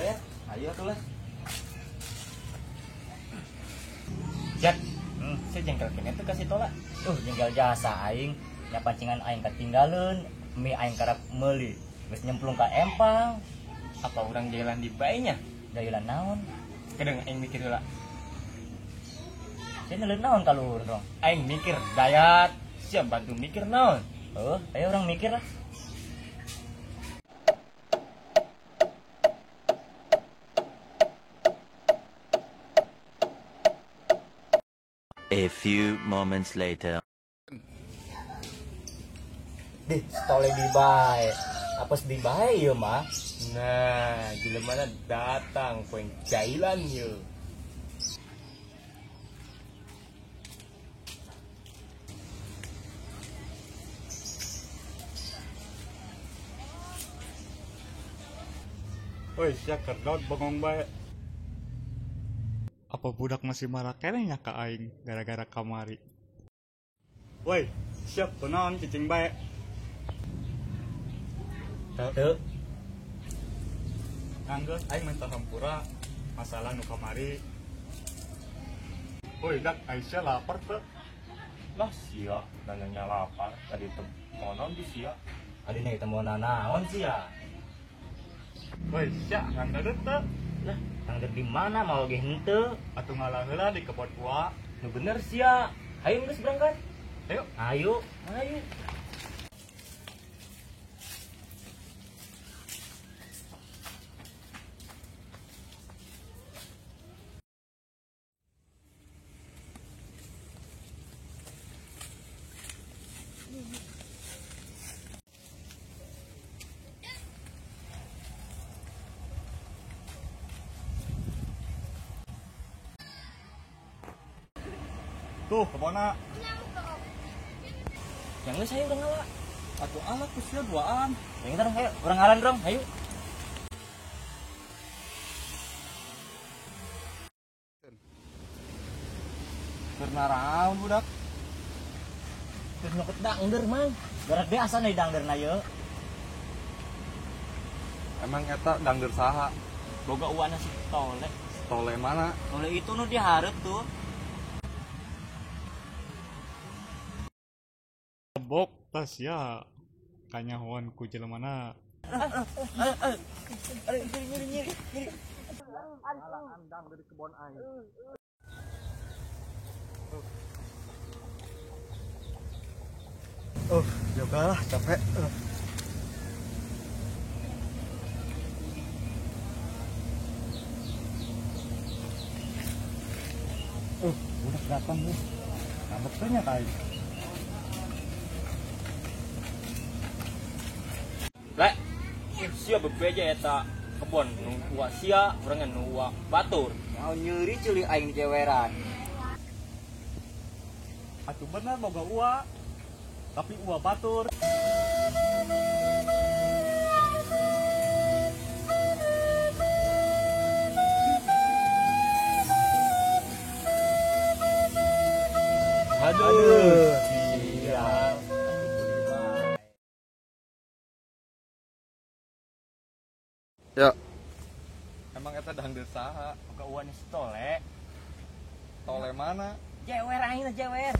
heula ya. Ayo atuh lah. Jat, saya jengkel kene tuh kasih tolak. Jengkel jasa aing, nya pancingan aing ketinggalan, mie aing karep meuli. Geus nyemplung ka empang. Apa urang jalan di bae nya? Jalan naon? Kadang aing mikir heula. Sia nyeleuh naon ka luhur dong? Aing mikir dayat, siap bantu mikir naon? Ayo urang mikir lah. A few moments later. Dih, stole di bae. Apes di bae ieu mah. Nah, jelemana datang poeng jailan ieu. Woi, sia kerdot bengong bae. Apa budak masih marah keneh nya ka aing gara-gara kamari? Woi, siap kunaon cicing bae? Teu. Anggeus aing minta hampura masalah nu kamari. Woi, dak Aisyah lapar teu? Lah sia, nanyanya lapar, tadi teu monon di sia. Adi nih teu mau nanaon sia. Woi, sia ngangdeut teu? Lah, ngangdeut di mana mau ge henteu? Atuh ngalah heula di kebon ua. Nu bener sia. Hayu geus berangkat. Ayo. Ayo, ayo. Tuh, kebona. Yang geus ayo urang ngala. Atuh ala ku sia duaan. Yang kita ayo urang ngalan dong, ayo. Keur naraon budak? Keur nyokot dangder mang. Berat biasa nih dangderna ieu. Emang eta dangder saha? Boga uana si Tole. Tole mana? Tole itu nu dihareup tuh. Bok tas ya kanyahoan ku jelemana. Nyeri. Andang dari kebon aing. Yoga lah capek. Udah datang nih. Ngambek teh nya kai. Lek, sia bebeja eta kebon nu ua sia, urang nu ua batur. Mau nyeri ceuli aing ceweran. Atuh bener boga ua, tapi ua batur. Aduh. Sia. Ya. Emang eta dangdut saha? Boga uan si Tole. Tole mana? Jewer aing teh jewer.